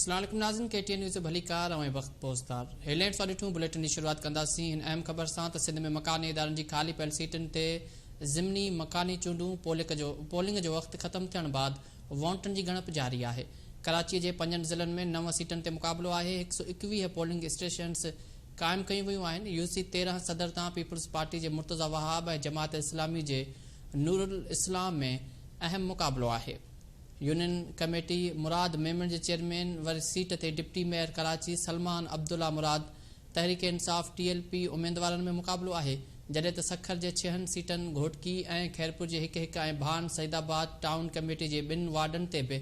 اسلام عليڪم ناظرين ڪي ٽي اين نيوز تي ڀليڪار اوهين وقت پوسدار هيڊ لائنز سان ڏٺون بليٽن جي شروعات ڪنداسين هن اهم خبر سان ته سنڌ ۾ مڪاني ادارن جي خالي پيل سيٽن تي ضمني مڪاني چونڊون پولنگ جو وقت ختم ٿيڻ بعد وونٽن جي ڳڻپ جاري آهي. ڪراچي جي پنجن ضلعن ۾ نو سيٽن تي مقابلو آهي، 121 پولنگ اسٽيشنز قائم ڪيون ويون آهن، يو سي 13 صدر تان پيپلز پارٽي جي مرتضيٰ وهاب ۽ جماعت اسلامي جي نورالاسلام ۾ اهم مقابلو آهي. يونين ڪميٽي مراد ميمڻ جي چيئرمين وري سيٽ تي deputy mayor Karachi Salman Abdullah Murad Tehreek Insaf, T L P, اميدوارن ۾ مقابلو آهي، جڏهن ته سکر جي ڇهن سيٽن، گهوٽڪي ۽ خيرپور جي هڪ هڪ ۽ ڀان سعيدآباد ٽائون ڪميٽي جي ٻن وارڊن تي به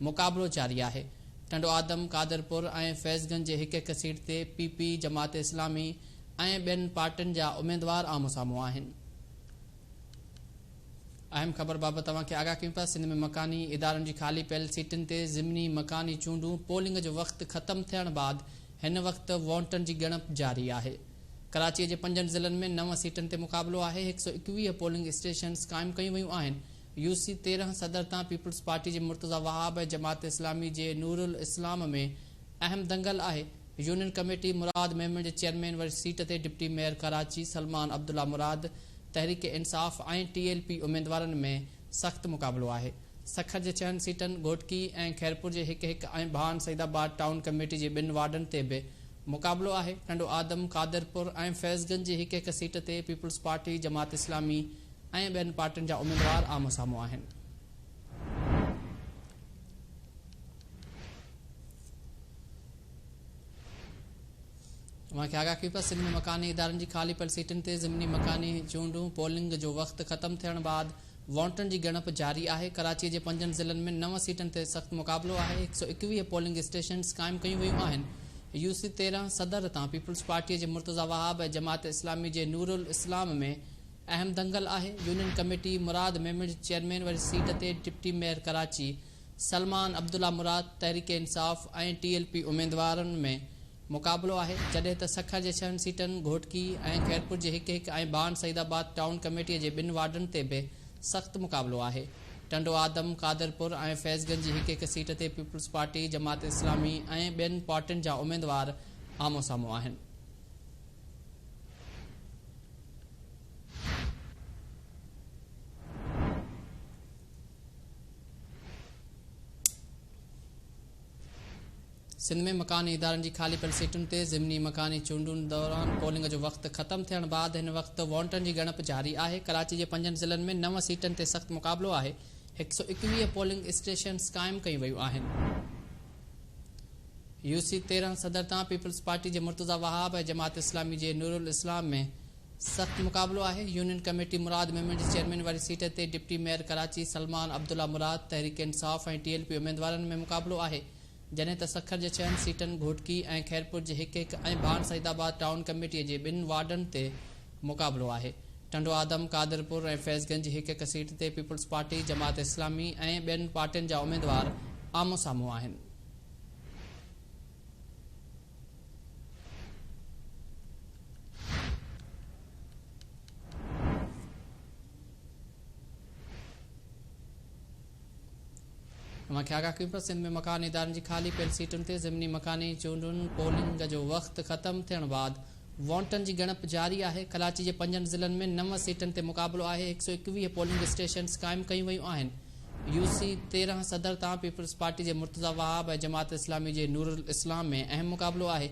مقابلو جاري آهي. ٽنڊوآدم، قادرپور ۽ فيض گنج جي هڪ هڪ سيٽ تي پي پي، جماعت اسلامي ۽ ٻين پارٽين جا اميدوار آمهون سامهون آهن. اهم خبر بابت توهان کي آگاهه ڪيون پيا، سنڌ ۾ مڪاني ادارن جي خالي پيل سيٽن تي ضمني مڪاني چونڊون پولنگ جو وقت ختم ٿيڻ بعد هن وقت وونٽن جي ڳڻپ جاري آهي. ڪراچي جي پنجن ضلعن ۾ نو سيٽن تي مقابلو آهي، 121 پولنگ اسٽيشنز قائم ڪيون ويون آهن، يو سي 13 صدر تان پيپلز پارٽي جي مرتضيٰ وهاب ۽ جماعت اسلامي جي نورالاسلام ۾ اهم دنگل آهي، يونين ڪميٽي مراد ميمڻ جي چيئرمين وري سيٽ تي deputy mayor Karachi Salman Abdullah Murad, Tehreek Insaf ۽ T L P اميدوارن ۾ سخت مقابلو آهي. سکر جي ڇهن سيٽن، گهوٽڪي ۽ خيرپور جي هڪ هڪ ۽ ڀان سعيدآباد ٽائون ڪميٽي جي ٻن وارڊن تي به مقابلو آهي. ٽنڊو آدم، قادرپور ۽ فيض گنج جي هڪ هڪ سيٽ تي پيپلز پارٽي، جماعت اسلامي ۽ ٻين پارٽين جا اميدوار آمهون سامهون آهن. اوهان کي آگاهه ڪيون پيا سنڌ ۾ مڪاني ادارن جي خالي پيل سيٽن تي ضمني مڪاني چونڊون پولنگ جو وقت ختم ٿيڻ بعد وونٽن جي ڳڻپ جاري آهي ڪراچي جي پنجن ضلعن ۾ نو سيٽن تي سخت مقابلو آهي 121 پولنگ اسٽيشنز قائم ڪيون ويون آهن يو سي 13 صدر تان پيپلز پارٽي جي مرتضيٰ وهاب ۽ جماعت اسلامي جي نورالاسلام ۾ اهم دنگل آهي يونين ڪميٽي مراد ميمڻ جي چيئرمين واري سيٽ تي deputy mayor Karachi Salman Abdullah Murad Tehreek Insaf ۽ T L P اميدوارن ۾ مقابلو آهي، جڏهن ته سکر جي ڇهن سيٽن، گهوٽڪي ۽ خيرپور جي هڪ هڪ ۽ ڀان سعيدآباد ٽائون ڪميٽي جي ٻن وارڊن تي به سخت مقابلو آهي. ٽنڊو آدم، قادرپور ۽ فيض گنج جي هڪ هڪ سيٽ تي پيپلز پارٽي، جماعت اسلامي ۽ ٻين پارٽين جا اميدوار آمهون سامهون آهن. سنڌ ۾ مڪاني ادارن جي خالي پيل سيٽن تي ضمني مڪاني چونڊن دوران پولنگ جو وقت ختم ٿيڻ بعد هن وقت وونٽن جي ڳڻپ جاري آهي ڪراچي جي پنجن ضلعن ۾ نو سيٽن تي سخت مقابلو آهي 121 پولنگ اسٽيشنز قائم ڪيون ويون آهن يو سي 13 صدر تان پيپلز پارٽي جي مرتضيٰ وهاب ۽ جماعت اسلامي جي نورالاسلام ۾ سخت مقابلو آهي، يونين ڪميٽي مراد ميمڻ جي چيئرمين واري سيٽ تي deputy mayor Karachi Salman Abdullah Murad, Tehreek Insaf ۽ T L P اميدوارن ۾ مقابلو آهي، جڏهن ته سکر جي ڇهن سيٽن، گهوٽڪي ۽ خيرپور جي هڪ هڪ ۽ ڀان سعيدآباد ٽائون ڪميٽي جي ٻن وارڊن تي مقابلو آهي. ٽنڊو آدم، قادرپور ۽ فيض گنج جي هڪ هڪ سيٽ تي پيپلز پارٽي، جماعت اسلامي ۽ ٻين پارٽين جا اميدوار آمهون سامهون آهن. اوهان کي آگاهه ڪيون پيا سنڌ ۾ مڪاني ادارن جي خالي پيل سيٽن تي ضمني مڪاني چونڊن پولنگ جو وقت ختم ٿيڻ بعد وونٽن جي ڳڻپ جاري آهي ڪراچي جي پنجن ضلعن ۾ نو سيٽن تي مقابلو آهي 121 پولنگ اسٽيشنز قائم ڪيون ويون آهن يو سي 13 صدر تان پيپلز پارٽي جي مرتضيٰ وهاب ۽ جماعت اسلامي جي نورالاسلام ۾ اهم مقابلو آهي.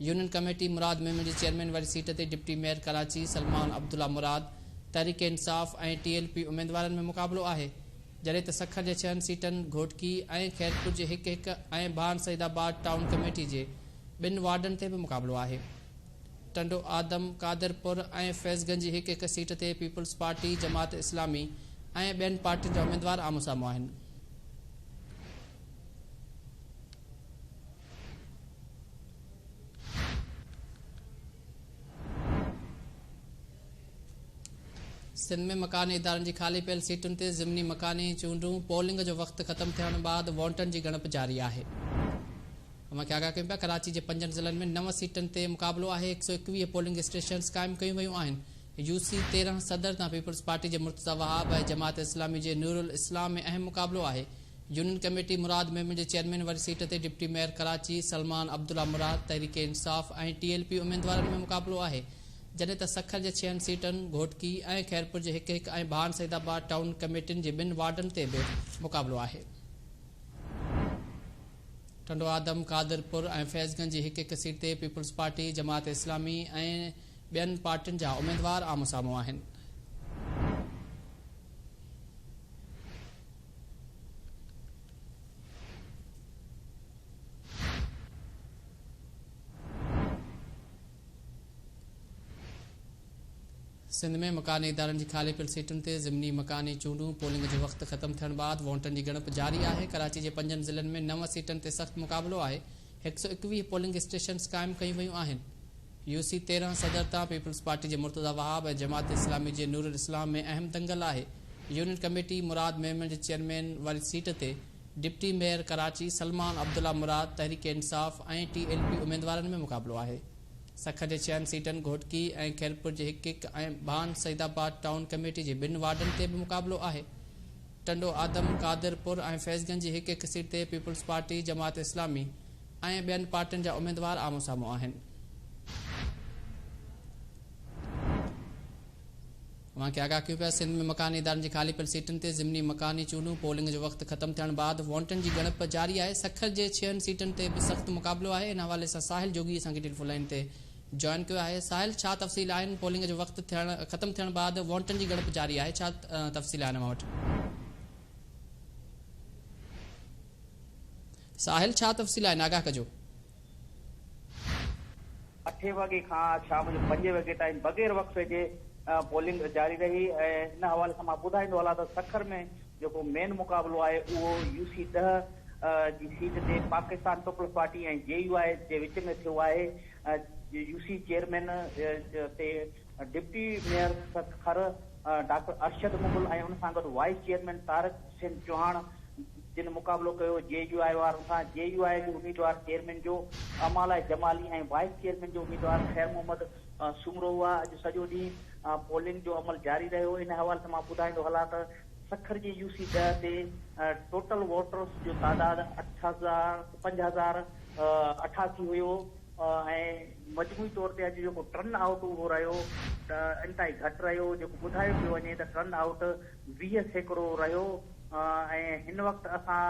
يونين ڪميٽي مراد ميمڻ جي چيئرمين واري سيٽ تي deputy mayor Karachi Salman Abdullah Murad, Tehreek Insaf ۽ T L P اميدوارن ۾ مقابلو آهي. جڏهن ته سکر جي ڇهن سيٽن، گهوٽڪي ۽ خيرپور جي هڪ هڪ ۽ ڀان سعيد آباد ٽائون ڪميٽي جي ٻن وارڊن تي به مقابلو آهي. ٽنڊو آدم، قادرپور ۽ فيض گنج جي هڪ هڪ سيٽ تي پيپلز پارٽي، جماعت اسلامي ۽ ٻين پارٽين جا اميدوار آمهون سامهون آهن. سنڌ ۾ مڪاني ادارن جي خالي پيل سيٽن تي ضمني مڪاني چونڊون پولنگ جو وقت ختم ٿيڻ بعد وونٽن جي ڳڻپ جاري آهي. اوهان کي آگاهه ڪيون پيا ڪراچي جي پنجن ضلعن ۾ نو سيٽن تي مقابلو آهي، 121 پولنگ اسٽيشنز قائم ڪيون ويون آهن، يو سي 13 صدر تان پيپلز پارٽي جي مرتضيٰ وهاب ۽ جماعت اسلامي جي نورالاسلام ۾ اهم مقابلو آهي، يونين ڪميٽي مراد ميمڻ جي چيئرمين واري سيٽ تي ڊپٽي ميئر ڪراچي سلمان عبدالله مراد، Tehreek Insaf ۽ T L P اميدوارن ۾ مقابلو آهي، جڏهن ته سکر جي ڇهن سيٽن، گهوٽڪي ۽ خيرپور جي هڪ هڪ ۽ ڀان سعيد آباد ٽائون ڪميٽين جي ٻن وارڊن تي به مقابلو آهي. ٽنڊو آدم، قادرپور ۽ فيض گنج جي هڪ هڪ سيٽ تي پيپلز پارٽي، جماعت اسلامي ۽ ٻين پارٽين جا اميدوار آمهون سامهون آهن. سنڌ ۾ مڪاني ادارن جي خالي پيل سيٽن تي ضمني مڪاني چونڊون، پولنگ جو وقت ختم ٿيڻ بعد وونٽن جي ڳڻپ جاري آهي، ڪراچي جي پنجن ضلعن ۾ نو سيٽن تي سخت مقابلو آهي، 121 پولنگ اسٽيشنز قائم ڪيون ويون آهن. يو سي 13 صدر تان پيپلز پارٽي جي مرتضيٰ وهاب ۽ جماعت اسلامي جي نور الاسلام ۾ اهم دنگل آهي. يونين ڪميٽي مراد ميمڻ جي چيئرمين واري سيٽ تي ڊپٽي ميئر ڪراچي سلمان عبدالله مراد، Tehreek Insaf ۽ T L P اميدوارن ۾ مقابلو آهي. سکر جي ڇهن سيٽن، گهوٽڪي ۽ خيرپور جي هڪ هڪ ۽ ڀان سعيد آباد ٽائون ڪميٽي جي ٻن وارڊن تي به مقابلو آهي. ٽنڊو آدم، قادر پور ۽ فيض گنج جي هڪ هڪ سيٽ تي پيپلز پارٽي، جماعت اسلامي ۽ ٻين پارٽين جا اميدوار آمهون سامهون آهن. اوهان کي آگاهه ڪيون پيا سنڌ ۾ مڪاني ادارن جي خالي پيل سيٽن تي ضمني مڪاني چونڊون پولنگ جو وقت ختم ٿيڻ بعد وونٽن جي ڳڻپ جاري آهي سکر جي ڇهن سيٽن تي به سخت مقابلو آهي ان حوالي سان ساحل جوڳي اسان کي ٽيليفون لائين تي جوائن ڪيو آهي ساحل ڇا تفصيل آهن پولنگ جو وقت ٿيڻ ختم ٿيڻ بعد وونٽن جي ڳڻپ جاري آهي ڇا تفصيل آهن اوهان وٽ ساحل ڇا تفصيل آهن آگاهه ڪجو. اٺين وڳي کان شام جو پنجين وڳي تائين بغير وقفي جي پولنگ جاري رهي ۽ ان حوالي سان مان ٻڌائيندو هلان ته سکر ۾ جيڪو مين مقابلو آهي اهو يو سي 10 جي سيٽ تي پاڪستان پيپلز پارٽي ۽ جي يو آء جي وچ ۾ ٿيو آهي. يو سي چيئرمين تي deputy mayor Sukkur doctor Arshad Mughal ۽ ان سان گڏ وائيس چيئرمين طارق حسين چوهاڻ جن مقابلو ڪيو جي يو آء وارن سان. جي يو آء جو اميدوار چيئرمين جو امالاء جمالي ۽ وائيس چيئرمين جو اميدوار خير محمد سومرو هئا. اڄ سڄو ڏينهن پولنگ جو عمل جاري رهيو. ان حوالي سان مان ٻڌائيندو هلان ته سکر جي يو سي 10 تي ٽوٽل ووٽرس جو تعداد 8000 5088 هيو ۽ مجموعي طور تي اڄ جيڪو ٽرن آئوٽ اهو رهيو ته انتهائي گهٽ رهيو جيڪو ٻڌايو پيو وڃي ته ٽرن آئوٽ 20% رهيو ۽ هن وقت اسان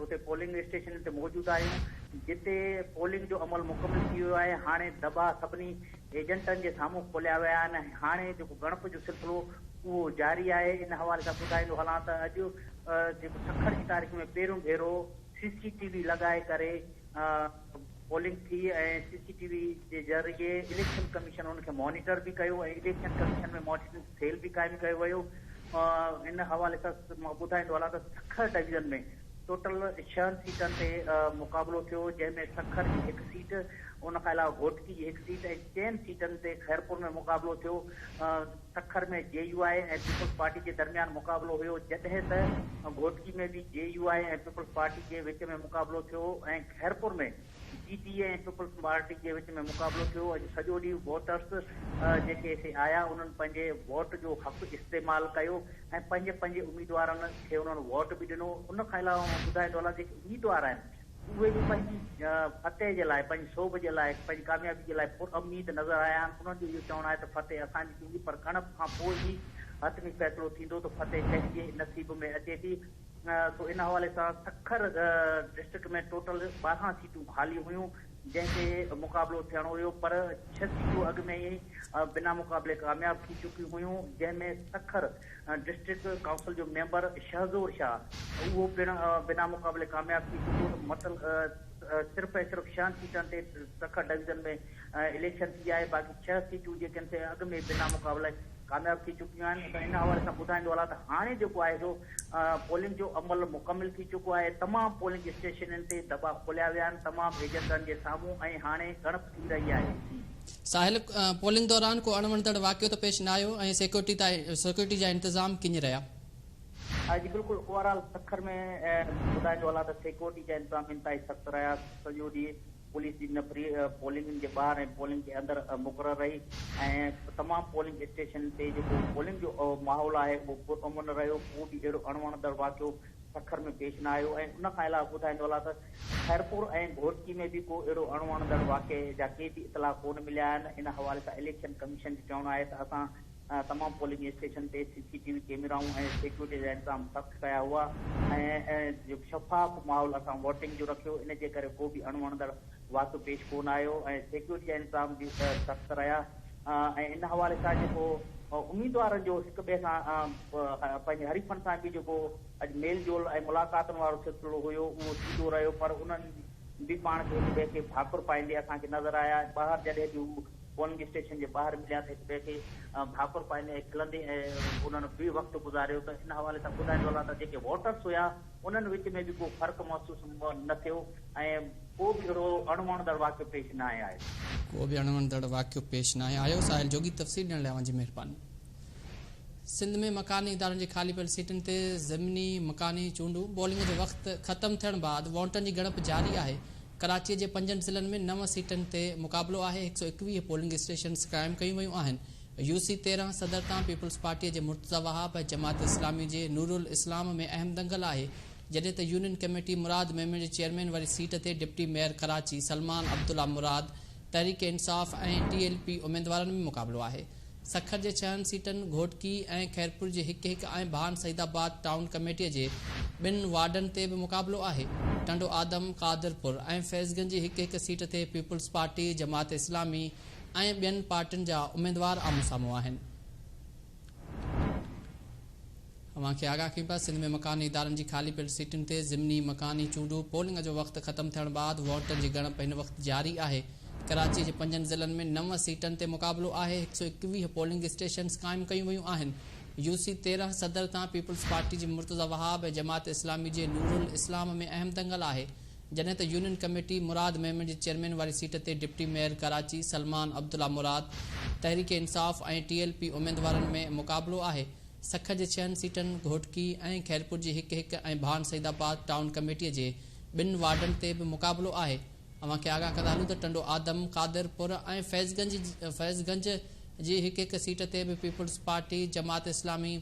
اتي پولنگ اسٽيشن تي موجود آهيون جتي پولنگ جو عمل مڪمل ٿي ويو آهي هاڻي دٻا سڀني ايجنٽن جي سامهون کوليا ويا آهن ۽ هاڻي جيڪو ڳڻپ جو سلسلو اهو جاري آهي ان حوالي سان ٻڌائيندو هلان ته اڄ جيڪو سکر جي تاريخ ۾ پهريون ڀيرو سي سي ٽي وي لڳائي ڪري پولنگ ٿي ۽ سي سي ٽي وي جي ذريعي اليڪشن ڪميشن ان کي مانيٽر به ڪيو ۽ اليڪشن ڪميشن ۾ مانيٽرنگ سيل به قائم ڪيو ويو ان حوالي سان مان ٻڌائيندو هلان ته سکر ڊويزن ۾ ٽوٽل ڇهن سيٽن تي مقابلو ٿيو جنهن ۾ سکر جي هڪ سيٽ ان کان علاوه گهوٽڪي جي هڪ سيٽ ۽ چئن سيٽن تي خيرپور ۾ مقابلو ٿيو سکر ۾ جي يو آء ۽ پيپلز پارٽي جي درميان مقابلو هيو جڏهن ته گهوٽڪي ۾ به جي يو آء ۽ پيپلز پارٽي جي وچ ۾ مقابلو ٿيو ۽ خيرپور ۾ جي ٽي اي ۽ پيپلز پارٽي جي وچ ۾ مقابلو ٿيو اڄ سڄو ڏينهن ووٽرس جيڪي هتي آيا انهن پنهنجي ووٽ جو حق استعمال ڪيو ۽ پنهنجي پنهنجي اميدوارن کي انهن ووٽ به ڏنو ان کان علاوه مان ٻڌائيندو هلان جيڪي اميدوار آهن اهي به پنهنجي فتح جي لاء، پنهنجي سوڀ جي لاء، پنهنجي ڪاميابي جي لاء پراميد نظر آيا آهن. انهن جو اهو چوڻ آهي ته فتح اسان جي ٿيندي پر ڳڻپ کان پوء ئي حتمي فيصلو ٿيندو ته فتح ڪنهن جي نصيب ۾ اچي ٿي. سو ان حوالي سان سکر ڊسٽرڪٽ ۾ ٽوٽل 12 سيٽون خالي هيون جنهن تي مقابلو ٿيڻو هيو پر ڇهه سيٽون اڳ ۾ ئي بنا مقابلي ڪامياب ٿي چڪيون هيون جنهن ۾ سکر ڊسٽرڪٽ ڪائونسل جو ميمبر شهزور شاهه اهو پڻ بنا مقابلي ڪامياب ٿي چڪو ته مطلب صرف ۽ صرف ڇهن سيٽن تي سکر ڊويزن ۾ اليڪشن ٿي آهي باقي ڇهه سيٽون جيڪي آهن سي اڳ ۾ بنا مقابلي ڪامياب ٿي چڪيون آهن ته ان حوالي سان ٻڌائيندو هلان ته هاڻي جيڪو آهي سو پولنگ جو عمل مڪمل ٿي چڪو آهي تمام پولنگ اسٽيشنن تي دٻا کوليا ويا آهن تمام ايجنٽن جي سامهون ۽ هاڻي ڳڻپ ٿي رهي آهي جي. ساحل، پولنگ دوران ڪو اڻوڻندڙ واقعو ته پيش نه آيو ۽ سيڪيورٽي تائين سيڪيورٽي جا انتظام ڪيئن رهيا؟ جي بلڪل اوور آل سکر ۾ ٻڌائيندو هلان ته سيڪيورٽي جا انتظام انتهائي سخت رهيا سڄو ڏينهن پوليس جي نفري پولنگ جي ٻاهر ۽ پولنگ جي اندر مقرر رهي ۽ تمام پولنگ اسٽيشن تي جيڪو پولنگ جو ماحول آهي اهو پرامن رهيو ڪو به اهڙو اڻوڻندڙ واقعو سکر ۾ پيش نه آيو ۽ ان کان علاوه ٻڌائيندو هلان ته خيرپور ۽ گهوٽڪي ۾ به ڪو اهڙو اڻوڻندڙ واقعي جا ڪي به اطلاع ڪونه مليا آهن. ان حوالي سان اليڪشن ڪميشن جو چوڻ آهي ته اسان تمام پولنگ اسٽيشن تي سي سي ٽي وي ڪيميرائون ۽ سيڪيورٽي جا انتظام سخت ڪيا هئا ۽ شفاف ماحول اسان ووٽنگ جو رکيو ان جي ڪري ڪو به اڻوڻندڙ واقعو پيش ڪونه آيو ۽ سيڪيورٽي جا انتظام به سخت رهيا ۽ ان حوالي سان جيڪو اميدوارن جو هڪ ٻئي سان پنهنجي حريفن سان به جيڪو اڄ ميل جول ۽ ملاقاتن وارو سلسلو هيو اهو ٿيندو رهيو پر انهن به پاڻ کي هڪ ٻئي کي ڀاڪر پائيندي اسان کي نظر آيا ۽ ٻاهر جڏهن به هو پولنگ اسٽيشن جي ٻاهر مليا ته هڪ ٻئي کي ڀاڪر پائيندي ۽ کلندي ۽ انهن به وقت گذاريو ته ان حوالي سان ٻڌائيندو هلان ته جيڪي ووٽرس هيا انهن وچ ۾ به ڪو فرق محسوس نه ٿيو ۽ ڪو به اهڙو اڻوڻندڙ واقعو پيش ناهي آيو. ڪو به اڻوڻندڙ واقعو پيش ناهي آيو، ساحل جوڳي تفصيل ڏيڻ لاء اوهان جي مهرباني. سنڌ ۾ مڪاني ادارن جي خالي پيل سيٽن تي ضمني مڪاني چونڊون پولنگ جو وقت ختم ٿيڻ بعد وونٽن جي ڳڻپ جاري آهي. ڪراچي جي پنجن ضلعن ۾ نو سيٽن تي مقابلو آهي، 121 پولنگ اسٽيشنز قائم ڪيون ويون آهن. يو سي 13 صدر تان پيپلز پارٽي جي مرتضيٰ وهاب ۽ جماعت اسلامي جي نورالاسلام ۾ اهم دنگل آهي. جڏهن ته يونين ڪميٽي مراد ميمڻ جي چيئرمين واري سيٽ تي ڊپٽي ميئر ڪراچي سلمان عبدالله مراد، Tehreek Insaf ۽ T L P اميدوارن ۾ مقابلو آهي. سکر جي ڇهن سيٽن، گهوٽڪي ۽ خيرپور جي هڪ هڪ ۽ ڀان سعيد آباد ٽائون ڪميٽي جي ٻن وارڊن تي به مقابلو آهي. ٽنڊو آدم، قادرپور ۽ فيض گنج جي هڪ هڪ سيٽ تي پيپلز پارٽي، جماعت اسلامي ۽ ٻين پارٽين جا اميدوار آمهون سامهون آهن. اوهان کي آگاهه ڪيون پيا سنڌ ۾ مڪاني ادارن جي خالي پيل سيٽن تي ضمني مڪاني چونڊون پولنگ جو وقت ختم ٿيڻ بعد ووٽن جي ڳڻپ هن وقت جاري آهي ڪراچي جي پنجن ضلعن ۾ نو سيٽن تي مقابلو آهي 121 پولنگ اسٽيشنز قائم ڪيون ويون آهن يو سي 13 صدر تان پيپلز پارٽي جي مرتضيٰ وهاب ۽ جماعت اسلامي جي نورالاسلام ۾ اهم دنگل آهي جڏهن ته يونين ڪميٽي مراد ميمڻ جي چيئرمين واري سيٽ تي ڊپٽي ميئر ڪراچي سلمان عبدالله مراد، Tehreek Insaf ۽ T L P اميدوارن ۾ مقابلو آهي. سکر جي ڇهن سيٽن، گهوٽڪي ۽ خيرپور جي هڪ هڪ ۽ ڀان سعيد آباد ٽائون ڪميٽي جي ٻن وارڊن تي به مقابلو آهي. اوهان کي آگاهه ڪندا هلون ته ٽنڊو آدم، قادر پور ۽ فيض گنج فيض گنج جي هڪ هڪ سيٽ تي به پيپلز پارٽي، جماعت اسلامي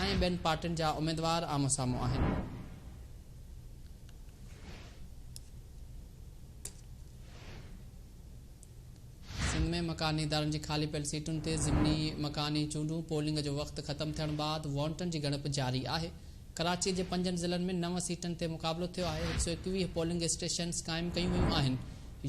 ۽ ٻين پارٽين جا اميدوار آمهون سامهون آهن. سنڌ ۾ مڪاني ادارن جي خالي پيل سيٽن تي ضمني مڪاني چونڊون پولنگ جو وقت ختم ٿيڻ بعد وونٽن جي ڳڻپ جاري آهي. ڪراچي جي پنجن ضلعن ۾ نو سيٽن تي مقابلو ٿيو آهي، 121 پولنگ اسٽيشنز قائم ڪيون ويون آهن.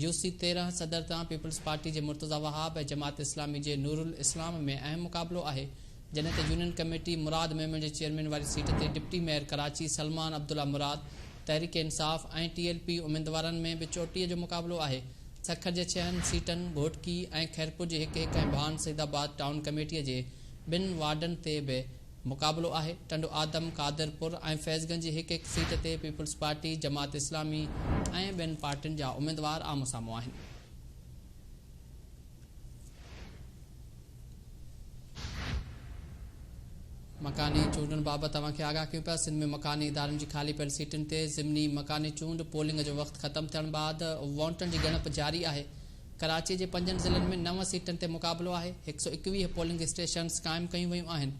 يو سي 13 صدر تان پيپلز پارٽي جي مرتضيٰ وهاب ۽ جماعت اسلامي جي نورالاسلام ۾ اهم مقابلو آهي. جڏهن ته يونين ڪميٽي مراد ميمڻ جي چيئرمين واري سيٽ تي ڊپٽي ميئر ڪراچي سلمان عبدالله مراد، Tehreek Insaf ۽ T L P اميدوارن ۾ به چوٽيء جو مقابلو آهي. سکر جي ڇهن سيٽن، گهوٽڪي ۽ خيرپور جي هڪ هڪ ۽ ڀان سعيد آباد ٽائون ڪميٽيء جي ٻن وارڊن تي به مقابلو آهي. ٽنڊو آدم، قادرپور ۽ فيض گنج جي هڪ هڪ سيٽ تي پيپلز پارٽي، جماعت اسلامي ۽ ٻين پارٽين جا اميدوار آمهون سامهون آهن. مڪاني چونڊن بابت اوهان کي آگاهه ڪيون پيا سنڌ ۾ مڪاني ادارن جي خالي پيل سيٽن تي ضمني مڪاني چونڊ پولنگ جو وقت ختم ٿيڻ بعد وونٽن جي ڳڻپ جاري آهي ڪراچي جي پنجن ضلعن ۾ نو سيٽن تي مقابلو آهي 121 پولنگ اسٽيشنز قائم ڪيون ويون آهن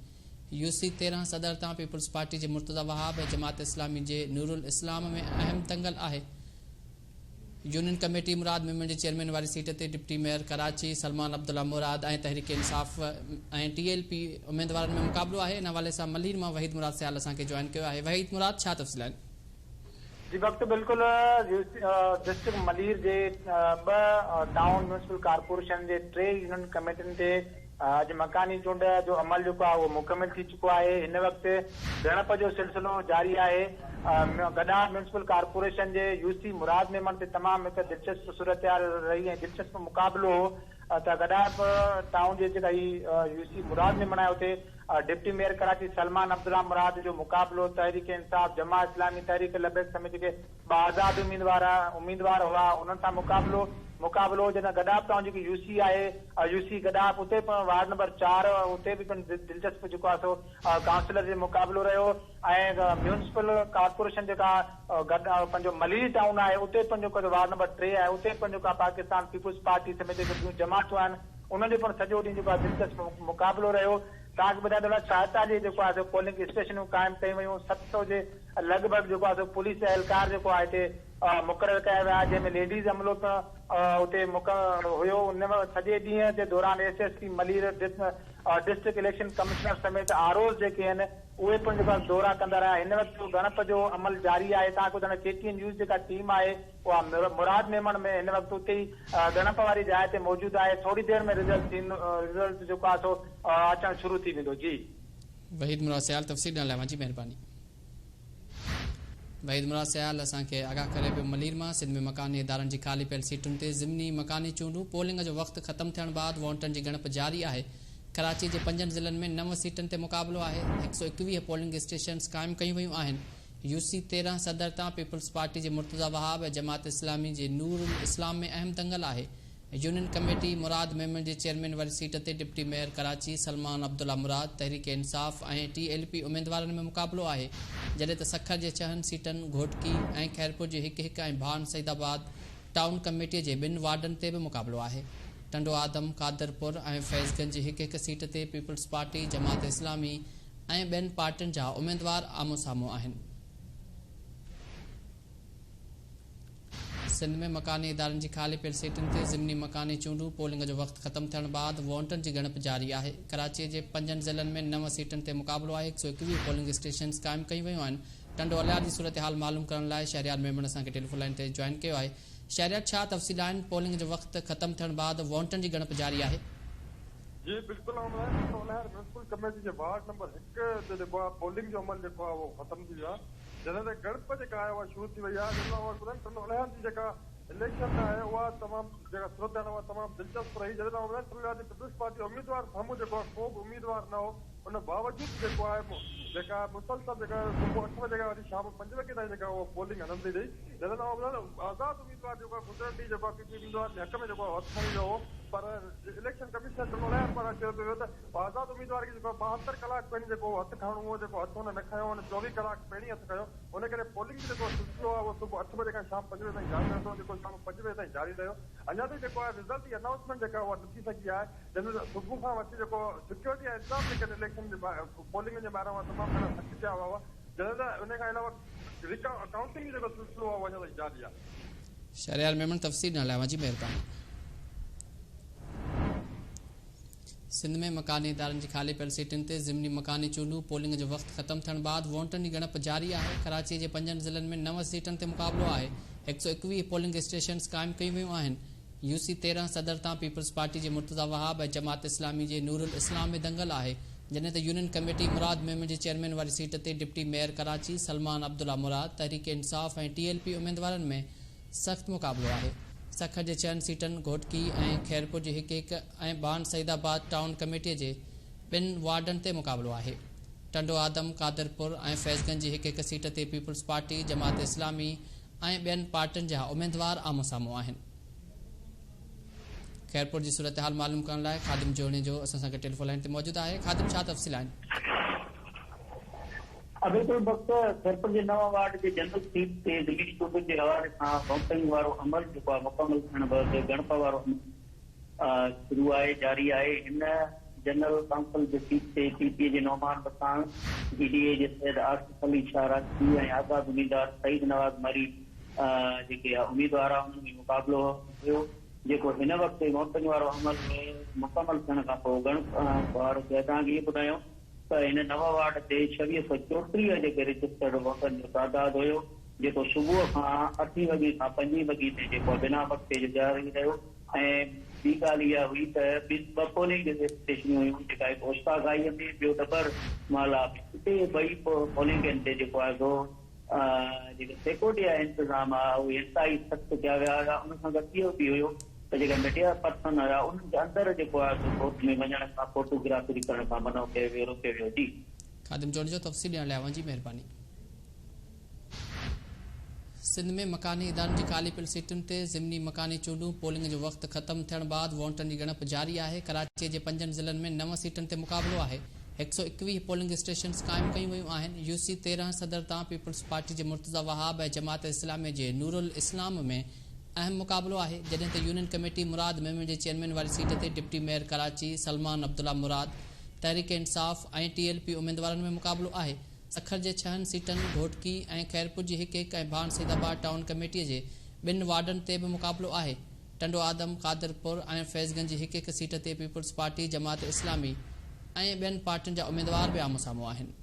يو سي 13 صدر تان پيپلز پارٽي جي مرتضيٰ وهاب ۽ جماعت اسلامي جي نورالاسلام ۾ اهم دنگل آهي يونين ڪميٽي مراد ميمڻ جي چيئرمين واري سيٽ تي ڊپٽي ميئر ڪراچي سلمان عبدالله مراد ۽ Tehreek Insaf ۽ T L P اميدوارن ۾ مقابلو آهي ان حوالي سان ملير مان وحيد مراد سيال اسان کي جوائن ڪيو آهي وحيد مراد ڇا تفصيل آهن؟ جي وقت بلڪل ڊسٽرڪٽ ملير جي ٻه ٽائون ميونسپل ڪارپوريشن جي ٽي يونين ڪميٽين تي اڄ مڪاني چونڊ جو عمل جيڪو آهي اهو مڪمل ٿي چڪو آهي هن وقت ڳڻپ جو سلسلو جاري آهي گڏاپ ميونسپل ڪارپوريشن جي يو سي مراد ميمڻ تي تمام هڪ دلچسپ صورتحال رهي ۽ دلچسپ مقابلو هو ته گڏاپ ٽائون جي جيڪا هي يو سي مراد ميمڻ آهي اتي ڊپٽي ميئر ڪراچي سلمان عبدالله مراد جو مقابلو تحريڪ انصاف جماعت اسلامي تحريڪ لبيڪ سميت جيڪي ٻه آزاد اميدوار اميدوار هئا انهن سان مقابلو مقابلو هو جڏهن گڏاپ ٽائون جيڪي يو سي آهي يو سي گڏاپ اتي پڻ وارڊ نمبر چار اتي به پڻ دلچسپ جيڪو آهي سو ڪائونسلر جي مقابلو رهيو ۽ ميونسپل ڪارپوريشن جيڪا گڏ پنهنجو ملير ٽائون آهي اتي پڻ جيڪو وارڊ نمبر ٽي آهي اتي پڻ جيڪو آهي پاڪستان پيپلز پارٽي سميت جيڪي ٻيون جماعتون آهن انهن جو پڻ سڄو ڏينهن جيڪو آهي دلچسپ مقابلو رهيو. توهان کي ٻڌايان ته هلان 46 جيڪو آهي سو پولنگ اسٽيشنون قائم ڪيون ويون، 700 جي لڳ ڀڳ جيڪو آهي سو پوليس اهلڪار جيڪو آهي هتي مقرر ڪيا ويا جنهن ۾ ليڊيز عملو پڻ اتي مقرر هيو ان سڄي ڏينهن جي دوران S S P Malir district election commissioner سميت آر اوز جيڪي آهن اهي پڻ جيڪو آهي دورا ڪندا رهيا هن وقت ڳڻپ جو عمل جاري آهي توهان کي ٻڌايان ڪي ٽي اين نيوز جيڪا ٽيم آهي اها مراد ميمڻ ۾ هن وقت اتي ئي ڳڻپ واري جاء تي موجود آهي ٿوري دير ۾ رزلٽ ٿيندو رزلٽ جيڪو آهي سو اچڻ شروع ٿي ويندو جي. وحيد مراد سيال تفصيل ڏيڻ لاء اوهان جي مهرباني. وحيد مراد سيال اسان کي آگاهه ڪري پيو ملير مان سنڌ ۾ مڪاني ادارن جي خالي پيل سيٽن تي ضمني مڪاني چونڊون پولنگ جو وقت ختم ٿيڻ بعد وونٽن جي ڳڻپ جاري آهي ڪراچي جي پنجن ضلعن ۾ نو سيٽن تي مقابلو آهي 121 پولنگ اسٽيشنز قائم ڪيون ويون آهن يو سي 13 صدر تان پيپلز پارٽي جي مرتضيٰ وهاب ۽ جماعت اسلامي جي نور الاسلام ۾ اهم دنگل آهي يونين ڪميٽي مراد ميمڻ جي چيئرمين واري سيٽ تي deputy mayor Karachi Salman Abdullah Murad, Tehreek Insaf ۽ T L P اميدوارن ۾ مقابلو آهي، جڏهن ته سکر جي ڇهن سيٽن، گهوٽڪي ۽ خيرپور جي هڪ هڪ ۽ ڀان سعيد آباد ٽائون ڪميٽي جي ٻن وارڊن تي به مقابلو آهي. ٽنڊو آدم، قادرپور ۽ فيض گنج جي هڪ هڪ سيٽ تي پيپلز پارٽي، جماعت اسلامي ۽ ٻين پارٽين جا اميدوار آمهون سامهون آهن. سنڌ ۾ مڪاني ادارن جي خالي پيل سيٽن تي ضمني مڪاني چونڊون، پولنگ جو وقت ختم ٿيڻ بعد وونٽن جي ڳڻپ جاري آهي. ڪراچي جي پنجن ضلعن ۾ نو سيٽن تي مقابلو آهي، 121 پولنگ اسٽيشنز قائم ڪيون ويون آهن. ٽنڊو الهيار جي صورتحال معلوم ڪرڻ لاء شهريار ميمڻ اسان کي ٽيليفون لائين تي جوائن ڪيو آهي. شهريار ڇا تفصيل آهن، پولنگ جو وقت ختم ٿيڻ بعد وونٽن جي ڳڻپ جاري آهي. جي بلڪل آئون ٻڌايان ٿو ٽنڊو الهيار ميونسپل ڪميٽي جي وارڊ نمبر هڪ تي جيڪو آهي پولنگ جو عمل جيڪو آهي اهو ختم ٿي ويو آهي. جڏهن ته ڳڻپ جيڪا آهي اها شروع ٿي وئي آهي جنهن لاء اوهان کي ٻڌايان ٽنڊو الهيار جي جيڪا اليڪشن آهي اها تمام جيڪا صورتحال اها تمام دلچسپ رهي جڏهن ته اوهان ٻڌايان ٽنڊو الهيار جي پيپلز پارٽي اميدوار سامهون جيڪو آهي ڪو به اميدوار نه هو ان باوجود جيڪو آهي جيڪا مسلسل جيڪا صبح اٺ بجي کان وٺي شام پنج وڳي تائين جيڪا اها پولنگ هلندي رهي جڏهن ته اوهان ٻڌايان آزاد اميدوار جيڪو آهي گذريل ڏينهن جيڪو آهي پي پي اميدوار جي حق ۾ جيڪو آهي هٿ کڻي ويو هو پر اليڪشن ڪمشنر ٽنڊو الهيار پاران چيو پيو ويو ته آزاد اميدوار کي جيڪو 72 ڪلاڪ پهرين جيڪو هٿ کڻڻو هو جيڪو هٿ هن نه کنيو هن 24 ڪلاڪ پهرين هٿ کنيو ان ڪري پولنگ جو جيڪو سلسلو آهي اهو صبح اٺ بجي کان شام پنج بجي تائين جاري رهندو جيڪو شام پنج بجي تائين جاري رهيو اڃا تائين جيڪو آهي رزلٽ جي انائونسمينٽ جيڪا اها نه ٿي سگهي آهي جنهن ۾ صبح کان وٺي جيڪو سيڪيورٽي جا انتظام جيڪي آهن اليڪشن جي پولنگ جي ٻاهران اها تمام گهڻا سخت ڪيا ويا هئا جڏهن ته ان کان علاوه ريڪائونٽنگ جو جيڪو سلسلو آهي اهو اڃا تائين جاري آهي. شهريار ميمڻ تفصيل ڏيڻ لاء اوهان جي مهرباني. سنڌ ۾ مڪاني ادارن جي خالي پيل سيٽن تي ضمني مڪاني چونڊون، پولنگ جو وقت ختم ٿيڻ بعد وونٽن جي ڳڻپ جاري آهي، ڪراچي جي پنجن ضلعن ۾ نو سيٽن تي مقابلو آهي، 121 پولنگ اسٽيشنز قائم ڪيون ويون آهن، يو سي 13 صدر تان پيپلز پارٽي جي مرتضيٰ وهاب ۽ جماعت اسلامي جي نورالاسلام ۾ دنگل آهي، جڏهن ته يونين ڪميٽي مراد ميمڻ جي چيئرمين واري سيٽ تي deputy mayor Karachi Salman Abdullah Murad, Tehreek Insaf ۽ T L P اميدوارن ۾ سخت مقابلو آهي. سکر جي ڇهن سيٽن، گهوٽڪي ۽ خيرپور جي هڪ هڪ ۽ ڀان سعيد آباد ٽائون ڪميٽي جي ٻن وارڊن تي مقابلو آهي. ٽنڊو آدم، قادرپور ۽ فيض گنج جي هڪ هڪ سيٽ تي پيپلز پارٽي، جماعت اسلامي ۽ ٻين پارٽين جا اميدوار آمهون سامهون آهن. خيرپور جي صورتحال معلوم ڪرڻ لاء خادم جوڻيجو اسان سان گڏ ٽيليفون لائين تي موجود آهي. خادم ڇا تفصيل آهن؟ بلڪل بخت خيرپور جي نون وارڊ جي جنرل سيٽ تي ضمني چونڊن جي حوالي سان ووٽنگ وارو عمل جيڪو آهي مڪمل ٿيڻ بعد ڳڻپ وارو عمل شروع آهي جاري آهي هن جنرل ڪائونسل جي سيٽ تي پي پي جي نعمان وساڻ، جي ڊي اي جي سيد آصف علي شاهه راشدي ۽ آزاد اميدوار سعيد نواز مري جيڪي اميدوار انهن ۾ مقابلو هيو جيڪو هن وقت ووٽنگ وارو عمل مڪمل ٿيڻ کانپوء ڳڻپ وارو ٿيو آهي توهان کي اهو ٻڌايون ته هن نو وارڊ تي 2634 جيڪي رجسٽرڊ ووٽرن جو تعداد هيو جيڪو صبح کان اٺين وڳي کان پنجين وڳي تائين جيڪو بنا وقفي جي جاري رهيو ۽ ٻي ڳالهه اها هئي ته ٻن ٻه پولنگ اسٽيشنون هيون جيڪا هڪ اوستاگاهي ۾ ٻيو ڏٻر محلا ۾ اتي ٻئي پولنگن تي جيڪو آهي سو جيڪي سيڪيورٽي جا انتظام هئا اهي انتهائي سخت ڪيا ويا هيا ان سان گڏ اهو به هيو ته جيڪي ميڊيا پرسن هيا انهن کي اندر جيڪو آهي سو ڪورٽ ۾ وڃڻ کان فوٽو گرافري ڪرڻ کان منع ڪيو ويو روڪيو ويو جي. خادم جوڻيجو تفصيل ڏيڻ لاء اوهان جي مهرباني. سنڌ ۾ مڪاني ادارن جي خالي پيل سيٽن تي ضمني مڪاني چونڊون، پولنگ جو وقت ختم ٿيڻ بعد وونٽن جي ڳڻپ جاري آهي، ڪراچي جي پنجن ضلعن ۾ نو سيٽن تي مقابلو آهي، 121 پولنگ اسٽيشنز قائم ڪيون ويون آهن، يو سي 13 صدر تان پيپلز پارٽي جي مرتضيٰ وهاب ۽ جماعت اسلامي جي نورالاسلام ۾ اهم مقابلو آهي، جڏهن ته يونين ڪميٽي مراد ميمڻ جي چيئرمين واري سيٽ تي deputy mayor Karachi Salman Abdullah Murad, Tehreek Insaf ۽ T L P اميدوارن ۾ مقابلو آهي. سکر جي ڇهن سيٽن، گهوٽڪي ۽ خيرپور جي هڪ هڪ ۽ ڀان سيد آباد ٽائون ڪميٽيء جي ٻن وارڊن تي به مقابلو آهي. ٽنڊو آدم، قادرپور ۽ فيض گنج جي هڪ هڪ سيٽ تي پيپلز پارٽي، جماعت اسلامي ۽ ٻين پارٽين جا اميدوار به آمهون سامهون آهن.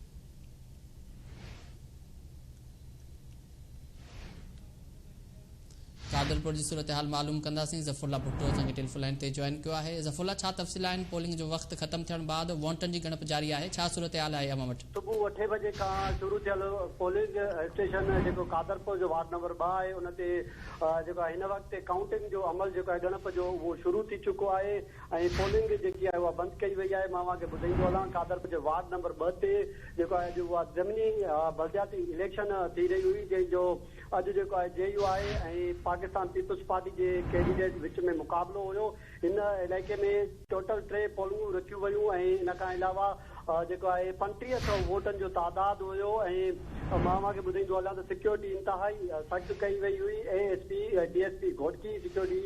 قادرپور جي صورتحال معلوم ڪنداسين، ظفر الله ڀٽو اسان کي ٽيليفون لائين تي جوائن ڪيو آهي، ظفر الله ڇا تفصيل آهن، پولنگ جو وقت ختم ٿيڻ بعد وونٽن جي ڳڻپ جاري آهي، ڇا صورتحال آهي اوهان وٽ؟ صبح اٺين بجي کان شروع ٿيل پولنگ اسٽيشن جيڪو قادرپور جو وارڊ نمبر ٻه آهي ان تي جيڪو آهي هن وقت ڪائونٽنگ جو عمل جيڪو آهي ڳڻپ جو اهو شروع ٿي چڪو آهي ۽ پولنگ جيڪي آهي اها بند ڪئي وئي آهي مان اوهان کي ٻڌائيندو هلان قادرپور جي وارڊ نمبر ٻه تي جيڪو آهي اڄ اها ضمني بلدياتي اليڪشن ٿي رهي هئي جنهن جو اڄ جيڪو آهي J U I ۽ Pakistan Peoples Party جي ڪينڊيڊيٽ وچ ۾ مقابلو هيو. هن علائقي ۾ ٽوٽل ٽي پولنگون رکيون ويون ۽ ان کان علاوه جيڪو آهي 3500 ووٽن جو تعداد هيو ۽ مان اوهان کي ٻڌائيندو هلان ته سيڪيورٽي انتهائي سخت ڪئي وئي هئي A S P D S P Ghotki security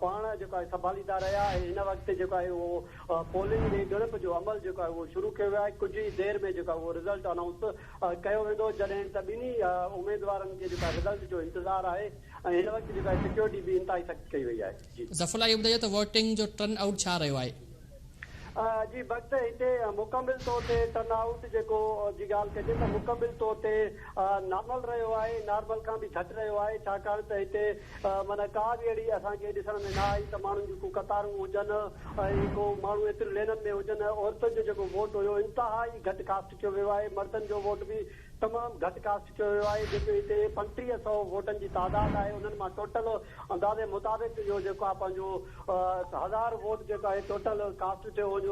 پاڻ جيڪو آهي سنڀاليندا رهيا ۽ هن وقت جيڪو آهي اهو پولنگ جي ڳڻپ جو عمل جيڪو آهي اهو شروع ڪيو ويو آهي ڪجهه ئي دير ۾ جيڪو آهي اهو رزلٽ انائونس ڪيو ويندو جڏهن ته ٻنهي اميدوارن کي جيڪو آهي رزلٽ جو انتظار آهي ۽ هن وقت جيڪو آهي سيڪيورٽي به انتهائي سخت ڪئي وئي آهي. جي. ظفر الله اهو ٻڌايو ته ووٽنگ جو ٽرن آئوٽ ڇا رهيو آهي؟ جي وقت هتي مڪمل طور تي ٽرن آئوٽ جيڪو جي ڳالهه ڪجي ته مڪمل طور تي نارمل رهيو آهي نارمل کان به گهٽ رهيو آهي ڇاڪاڻ ته هتي معنيٰ ڪا به اهڙي اسان کي ڏسڻ ۾ نه آئي ته ماڻهن جون ڪو قطارون هجن ۽ ڪو ماڻهو ايتريون لينن ۾ هجن عورتن جو جيڪو ووٽ هيو انتهائي گهٽ ڪاسٽ ڪيو ويو آهي مردن جو ووٽ به تمام گهٽ ڪاسٽ ڪيو ويو آهي جيڪو هتي 3500 ووٽن جي تعداد آهي انهن مان ٽوٽل اندازي مطابق اهو جيڪو آهي پنهنجو هزار ووٽ جيڪو آهي ٽوٽل ڪاسٽ ٿيو وڃو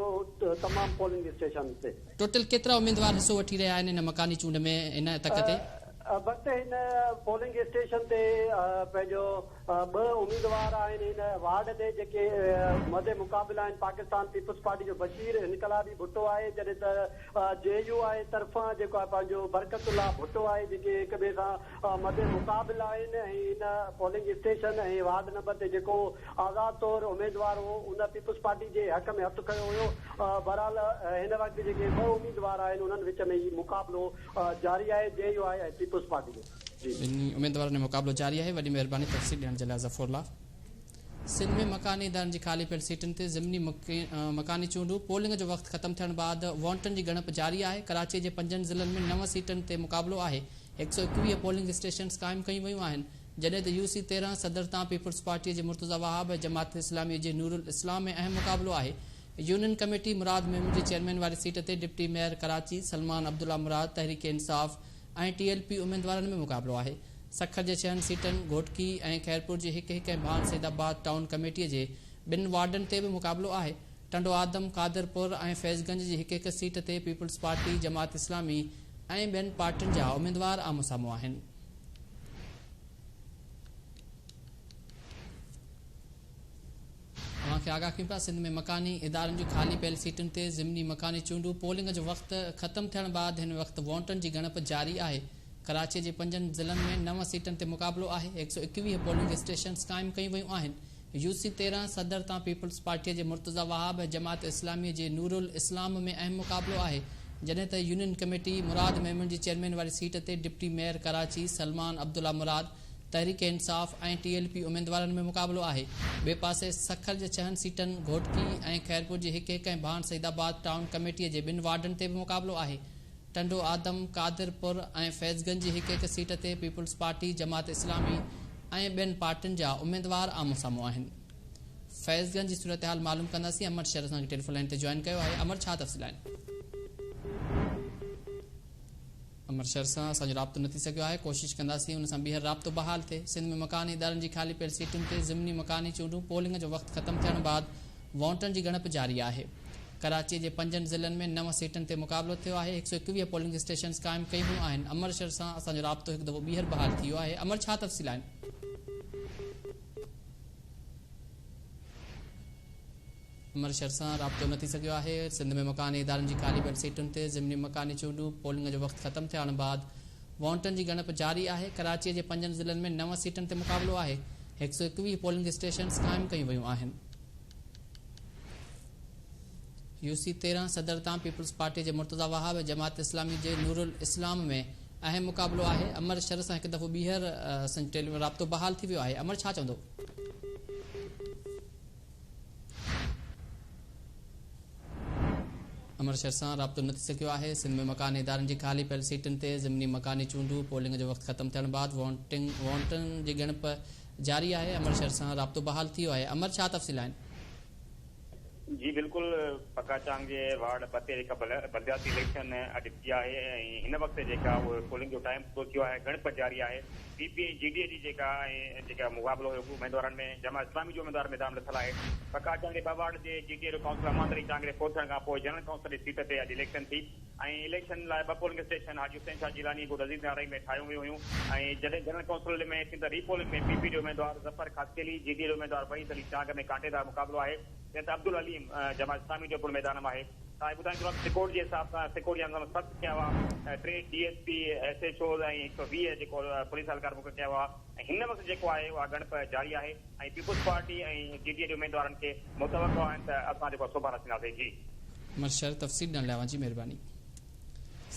تمام پولنگ اسٽيشن تي. ٽوٽل ڪيترا اميدوار حصو وٺي رهيا آهن ان مڪاني چونڊ ۾ هن تڪ تي؟ وقت هن پولنگ اسٽيشن تي پنهنجو ٻه اميدوار آهن هن وارڊ تي جيڪي مد مقابل آهن پاڪستان پيپلز پارٽي جو بشير انقلابي ڀٽو آهي جڏهن ته جي يو آء طرفان جيڪو آهي پنهنجو برڪت الله ڀٽو آهي جيڪي هڪ ٻئي سان مد مقابل آهن ۽ هن پولنگ اسٽيشن ۽ وارڊ نمبر تي جيڪو آزاد طور اميدوار هو ان پيپلز پارٽي جي حق ۾ هٿ کنيو هيو بهرحال هن وقت جيڪي ٻه اميدوار آهن انهن وچ ۾ هي مقابلو جاري آهي جي يو آء ۽ پيپلز پارٽي جو. جي. ٻنهي اميدوارن جو مقابلو جاري آهي وڏي مهرباني تفصيل ڏيڻ جي لاء ظفر الله. سنڌ ۾ مڪاني ادارن جي خالي پيل سيٽن تي ضمني مڪاني چونڊون پولنگ جو وقت ختم ٿيڻ بعد وونٽن جي ڳڻپ جاري آهي ڪراچي جي پنجن ضلعن ۾ نو سيٽن تي مقابلو آهي 121 پولنگ اسٽيشنز قائم ڪيون ويون آهن جڏهن ته يو سي 13 صدر تان پيپلز پارٽي جي مرتضيٰ وهاب ۽ جماعت اسلامي جي نورالاسلام ۾ اهم مقابلو آهي يونين ڪميٽي مراد ميمڻ جي چيئرمين واري سيٽ تي ڊپٽي ميئر ڪراچي سلمان عبدالله مراد Tehreek Insaf ۽ T L P اميدوارن ۾ مقابلو آهي. سکر جي ڇهن سيٽن، گهوٽڪي ۽ خيرپور جي هڪ هڪ ۽ ڀان سيد آباد ٽائون ڪميٽي جي ٻن وارڊن تي به مقابلو آهي. ٽنڊو آدم، قادرپور ۽ فيض گنج جي هڪ هڪ سيٽ تي پيپلز پارٽي، جماعت اسلامي ۽ ٻين پارٽين جا اميدوار آمهون سامهون آهن. اوهان کي آگاهه ڪيون پيا سنڌ ۾ مڪاني ادارن جون خالي پيل سيٽن تي ضمني مڪاني چونڊون پولنگ جو وقت ختم ٿيڻ بعد هن وقت وونٽن جي ڳڻپ جاري آهي ڪراچي جي پنجن ضلعن ۾ نو سيٽن تي مقابلو آهي 121 پولنگ اسٽيشنز قائم ڪيون ويون آهن يو سي 13 صدر تان پيپلز پارٽي جي مرتضيٰ وهاب ۽ جماعت اسلامي جي نورالاسلام ۾ اهم مقابلو آهي جڏهن ته يونين ڪميٽي مراد ميمڻ جي چيئرمين واري سيٽ تي ڊپٽي ميئر ڪراچي سلمان عبدالله مراد Tehreek Insaf ۽ T L P اميدوارن ۾ مقابلو آهي. ٻئي پاسي سکر جي ڇهن سيٽن، گهوٽڪي ۽ خيرپور جي هڪ هڪ ۽ ڀان سعيد آباد ٽائون ڪميٽيء جي ٻن وارڊن تي به مقابلو آهي. ٽنڊو آدم، قادرپور ۽ فيض گنج جي هڪ هڪ سيٽ تي پيپلز پارٽي، جماعت اسلامي ۽ ٻين پارٽين جا اميدوار آمهون سامهون آهن. فيض گنج جي صورتحال معلوم ڪنداسين، امر شر اسان کي ٽيليفون لائين تي جوائن ڪيو آهي، امر ڇا تفصيل آهن؟ امر شر سان اسان جو رابطو نه ٿي سگهيو آهي، ڪوشش ڪنداسين ان سان ٻيهر رابطو بحال ٿئي. سنڌ ۾ مڪاني ادارن جي خالي پيل سيٽن تي ضمني مڪاني چونڊون پولنگ جو وقت ختم ٿيڻ بعد وونٽن جي ڳڻپ جاري آهي. ڪراچي جي پنجن ضلعن ۾ نو سيٽن تي مقابلو ٿيو آهي، 121 پولنگ اسٽيشنز قائم ڪيون ويون آهن. امر شر سان اسان جو رابطو هڪ دفعو ٻيهر بحال ٿي ويو آهي. امر ڇا تفصيل آهن؟ امر شر سان رابطو نه ٿي سگهيو آهي. سنڌ ۾ مڪاني ادارن جي خالي پيل سيٽن تي ضمني مڪاني چونڊون پولنگ جو وقت ختم ٿيڻ بعد وونٽن جي ڳڻپ جاري آهي. ڪراچي جي پنجن ضلعن ۾ نو سيٽن تي مقابلو آهي. 121 پولنگ اسٽيشنز قائم ڪيون ويون آهن. يو سي 13 صدر تان پيپلز پارٽي جي مرتضيٰ وهاب ۽ جماعت اسلامي جي نورالاسلام ۾ اهم مقابلو آهي. امر شر سان هڪ دفعو ٻيهر اسان جو ٽيليفون رابطو بحال ٿي ويو آهي. امر ڇا چوندو؟ امر شر سان رابطو نه ٿي سگهيو آهي. سنڌ ۾ مڪاني ادارن جي خالي پيل سيٽن تي ضمني مڪاني چونڊون پولنگ جو وقت ختم ٿيڻ بعد وونٽن جي ڳڻپ جاري آهي. امر شر سان رابطو بحال ٿي ويو آهي. امر ڇا تفصيل آهن؟ جي بلڪل پڪا چانگ جي وارڊ 2 تي جيڪا بلدياتي اليڪشن اڄ ٿي آهي ۽ هن وقت جيڪا اهو پولنگ جو ٽائيم پورو ٿيو آهي ڳڻپ جاري آهي پي پي ۽ جي ڊي اي جي جيڪا ۽ جيڪا مقابلو هيو اميدوارن ۾ جماعت اسلامي جو اميدوار ميدان ۾ لٿل آهي پڪا چانگ جي 2 وارڊ جي جي ڊي اي جو ڪائونسلر امان علي چانگ جي فوت ٿيڻ کان پوء جنرل ڪائونسل جي سيٽ تي اڄ اليڪشن ٿي ۽ اليڪشن لاء 2 پولنگ اسٽيشن حاجي حسين شاهه جيلاني ڳوٺ عزيز نارائي ۾ ٺاهيون ويون هيون ۽ جڏهن جنرل ڪائونسل ۾ ٿيندڙ ري پولنگ ۾ پي پي جو اميدوار ظفر خاصخيلي، جي ڊي اي جو اميدوار وحيد علي چانگ ۾ ڪانٽيدار مقابلو آهي جڏهن ته عبدالعليم جماعت اسلامي جو پڻ ميدان م آهي. تان ٻڌائيندو هلان ته سڪيورٽي جي حساب سان سڪيورٽي جا انتظام سخت ڪيا هئا 3 D S P, S H Os ۽ 120 جيڪو پوليس اهلڪار مقرر ڪيا هئا ۽ هن وقت جيڪو آهي اها ڳڻپ جاري آهي ۽ پيپلز پارٽي ۽ جي ڊي اي جي اميدوارن کي متوقع آهن ته اسان جيڪو آهي سوڀارا ٿينداسين جي. مشر تفصيل ڏيڻ لاء اوهان جي مهرباني.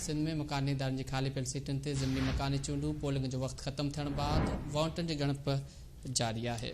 سنڌ ۾ مڪاني ادارن جي خالي پيل سيٽن تي ضمني مڪاني چونڊون پولنگ جو وقت ختم ٿيڻ بعد وونٽن جي ڳڻپ جاري آهي.